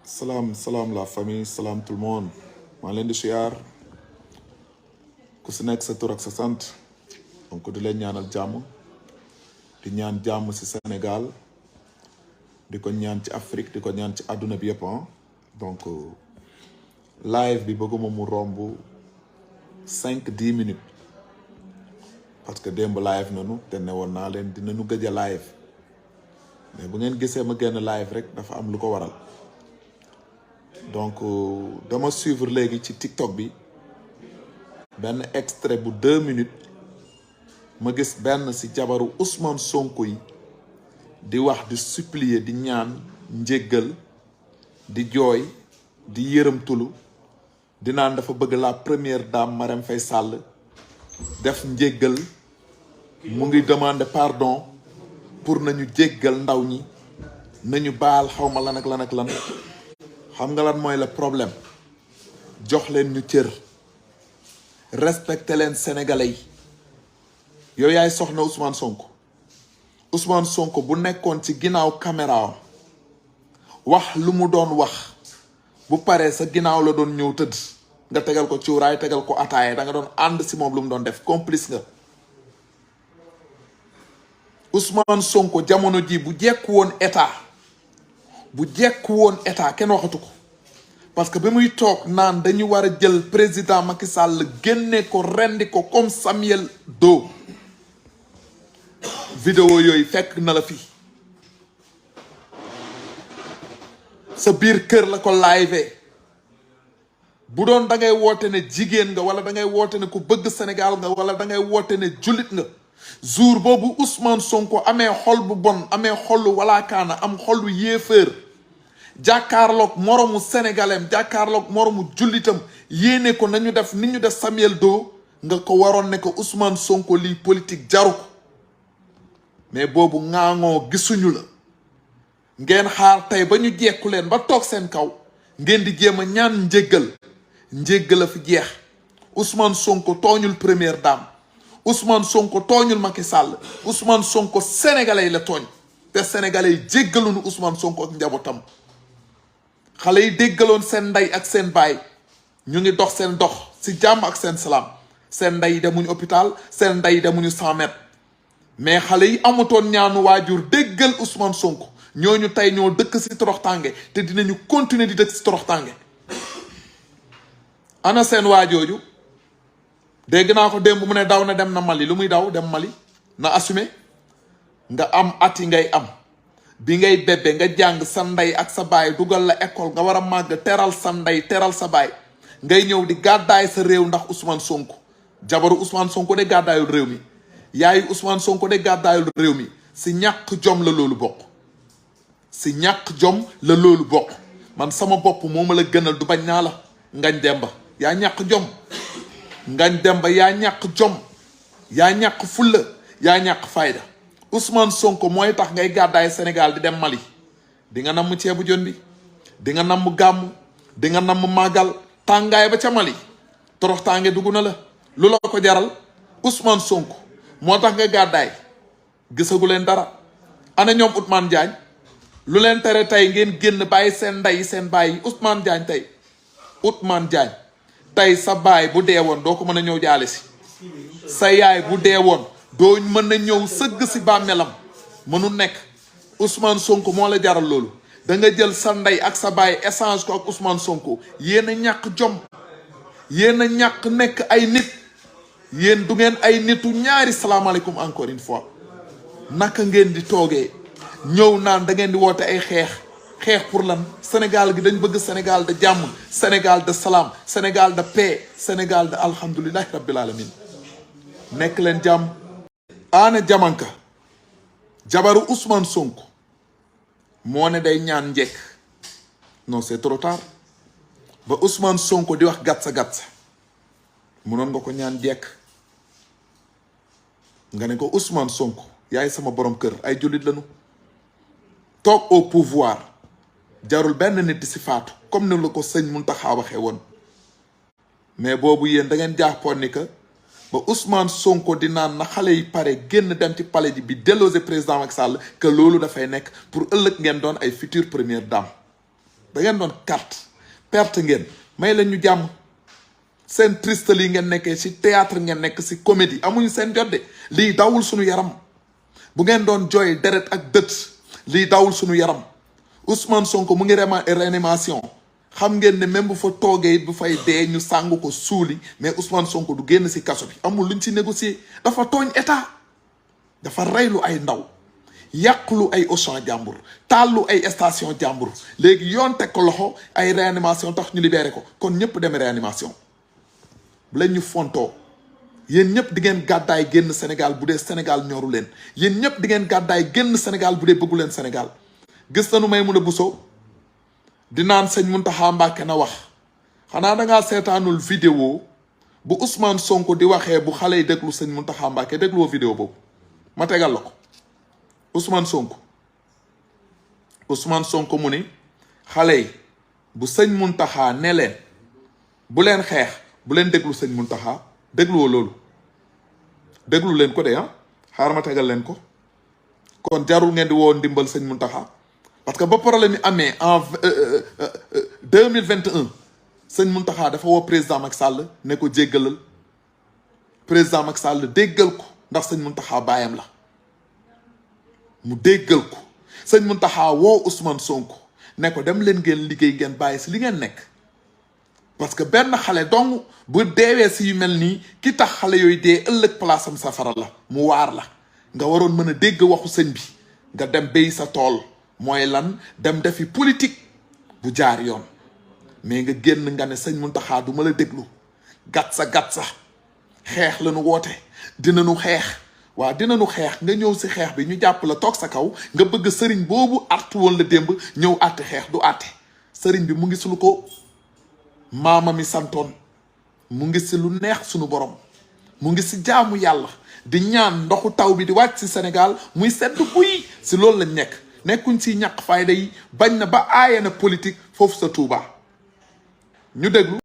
Salam la famille, salam tout le monde. maa leen di siyaar ku si nekk sa tur ak sa sant donc di leen ñaanal jàmm di ñaan jàmm si Sénégal di ko ñaan ci Afrique di ko ñaan ci àdduna bi yëpp donc live bi bëgguma mu romb 5-10 minutes parce que démb live nanu te ne woon naa leen dinañu gëj a live mais bu ngeen gisee ma génn live rek dafa am lu ko waral. Donc dama suivre léegi ci TikTok bi benn extrait bu 2 minutes ma gis benn ci jabaru Ousmane Sonko yi di wax di supplier di ñaan njéggal di jooy di yërëmtulu di naan dafa bëgg la première dame Marème Faye Sall def njéggal mu ngi demander pardon pour nañu jéggal ndaw ñi nañu baal xawma lan ak lan ak lan. xam nga lan mooy le problème jox leen ñu cër respecté leen sénégalais yi yow yaay soxna Ousmane Sonko bu nekkoon ci ginnaaw caméra wax lu mu doon wax bu paree sa ginnaaw la doon ñëw tëdd nga tegal ko cuuraay tegal ko ataaya da nga doon ànd si moom lu mu doon def complice nga. Ousmane Sonko jamono ji bu jekku woon état kenn waxatu ko parce que bi muy toog naan dañu war a jël président Macky Sall génne ko rendi ko comme Samuel Doe vidéo yooyu fekk na la fi sa biir kër la ko live bu doon da ngay woote ne jigéen nga wala da ngay woote ne ku bëgg Sénégal nga wala da ngay woote ne jullit nga jour boobu Ousmane Sonko amee xol bu bon amee xolu walaakaana am xolu yéeféer jàkkaarloog moromu sénégalais jàkkaarloog moromu jullitam yéene ko nañu def ni ñu def Samuel Doe nga ko waroon ne ko Ousmane Sonko lii politique jaru ko mais boobu ŋaaŋoo gisuñu la ngeen xaar tey ba ñu jekku leen ba toog seen kaw ngeen di jéem a ñaan njéggal a fi jeex. Ousmane Sonko tooñul première dame Ousmane Sonko tooñul Macky Sall Ousmane Sonko sénégalais la tooñ te sénégalais yi jéggaluñu Ousmane Sonko ak njabootam xale yi déggaloon seen ndey ak seen baay ñu ngi dox seen dox ci jàmm ak seen salaam seen ndey demuñu hôpital seen ndey demuñu 100 mètres mais xale yi amutoon ñaanu waajur déggal Ousmane Sonko ñooñu tey ñoo dëkk ci toroxtànge te dinañu continuer di dëkk ci toroxtànge. ana seen waajooju dégg naa ko démb mu ne daw na dem na Mali lu muy daw dem Mali na assumé nga am ati ngay am bi ngay bébé nga jàng sa ndey ak sa baay dugal la école nga war a màgg teral sa ndey teral sa baay ngay ñëw di gàddaay sa réew ndax Ousmane Sonko jabaru Ousmane Sonko de gàddaayul réew mi yaayu Ousmane Sonko de gàddaayul réew mi si ñàkk jom la loolu bokk si ñàkk jom la loolu bokk man sama bopp moo ma la gënal du bañ naa la ngañ Demba yaa ñàkk jom ngañ Demba yaa ñàkk jom yaa ñàkk fulla yaa ñàkk fayda Ousmane Sonko mooy tax ngay gàddaay Sénégal di dem Mali di nga namm ceebu jën bi di nga namm gàmmu di nga namm màggal tàngaay ba ca Mali torox tànge dugg na la lu la ko jaral Ousmane Sonko moo tax nga gàddaay gisagu leen dara ana ñoom Outhman Diagne lu leen tere tey ngeen génn bàyyi seen ndey seen bàyyi Outhman Diagne tey Outhman Diagne tey sa baay bu dee woon doo ko mën a ñëw jaale si sa yaay bu dee woon doo mën a ñëw sëgg si bàmmeelam mënu nekk Ousmane Sonko moo la jaral loolu da nga jël sa ndey ak sa baay échange ko ak Ousmane Sonko yéen a ñàkk jom yéen a ñàkk nekk ay nit yéen du ngeen ay nitu ñaari salaamaaleykum encore une fois naka ngeen di toogee ñëw naan da ngeen di woote ay xeex pour lan Sénégal gi dañ bëgg Sénégal de jàmm Sénégal de salaam Sénégal de paix Sénégal de alhamdulillahi rabbil alamin nekk leen jàmm. Anna Diamanka jabaru Ousmane Sonko moo ne day ñaan njekk non c'est trop tard ba Ousmane Sonko di wax gatsa mënoon nga ko ñaan jekk nga ne ko Ousmane Sonko yaay sama borom kër ay jullit lañu toog au pouvoir jarul benn nit si faatu comme ni la ko sëñ Mountakha waxee woon mais boobu yéen da ngeen jàppoon ni que ba Ousmane Sonko di naan na xale yi pare génn dem ci palais bi déloger président Macky Sall que loolu dafay nekk pour ëllëg ngeen doon ay future première dame da ngeen doon carte perte ngeen may leen ñu jàmm seen triste lii ngeen nekkee ci théâtre ngeen nekk ci comédie amuñu seen jot de lii dawul suñu yaram bu ngeen doon jooy deret ak dët lii dawul suñu yaram Ousmane Sonko mu ngi réanimation xam ngeen ne même bu fa toogee bu fay dee ñu sàng ko suuli mais Ousmane Sonko du génn ci kaso bi amul luñ ci négocier dafa tooñ état dafa reylu ay ndaw yàqlu ay Auchan jàmbur tàllu ay station jàmbur léegi yoon teg ko loxo ay réanimation tax ñu libéré ko kon ñëpp dem réanimation bu leen ñu fontoo yéen ñëpp di ngeen gàddaay génn Sénégal bu dee Sénégal ñoru leen yéen ñëpp di ngeen gàddaay génn Sénégal bu dee bëggu leen Sénégal gis nañu Maimouna Bousso di naan sëñ Mountakha Mbacké na wax xanaa dangaa seetaanul vidéo bu Ousmane Sonko di waxee bu xale yi déglu sëñ Mountakha Mbacké dégluwoo vidéo boobu ma tegal la ko Ousmane Sonko mu ni xale yi bu sëñ Mountakha ne leen bu leen xeex bu leen déglu sëñ Mountakha dégluwoo loolu déglu leen ko de xaar ma tegal leen ko kon jarul ngeen di woo ndimbal sëñ Mountakha parce que ba problème yi amee en 2021 sëñ Mountakha dafa woo président Macky Sall ne ko jéggalal président Macky Sall déggal ko ndax sëñ Mountakha baayam la mu déggal ko sëñ Mountakha woo Ousmane Sonko ne ko dem leen ngeen liggéey ngeen bàyyi si li ngeen nekk parce que benn xale dong bu deewee si yu mel nii ki tax xale yooyu dee ëllëg place am safara la mu waar la nga waroon mën a dégg waxu sëñ bi nga dem béy sa tool mooy lan dem defi politique bu jaar yoon mais nga génn nga ne sëñ Mountakha du ma la déglu gat sa xeex la nu woote dinañu xeex waaw dinañu xeex nga ñëw si xeex bi ñu jàpp la toog sa kaw nga bëgg sëriñ boobu artu woon la démb ñëw àtte xeex du àtte sëriñ bi mu ngi sulu ko maama mi santoon mu ngi si lu neex sunu borom mu ngi si jaamu yàlla di ñaan ndoxu taw bi di wàcc si Sénégal muy sedd buy si loolu lañ nekkuñ si ñàkk fayda yi bañ na ba aaye na politique foofu sa Touba ñu déglu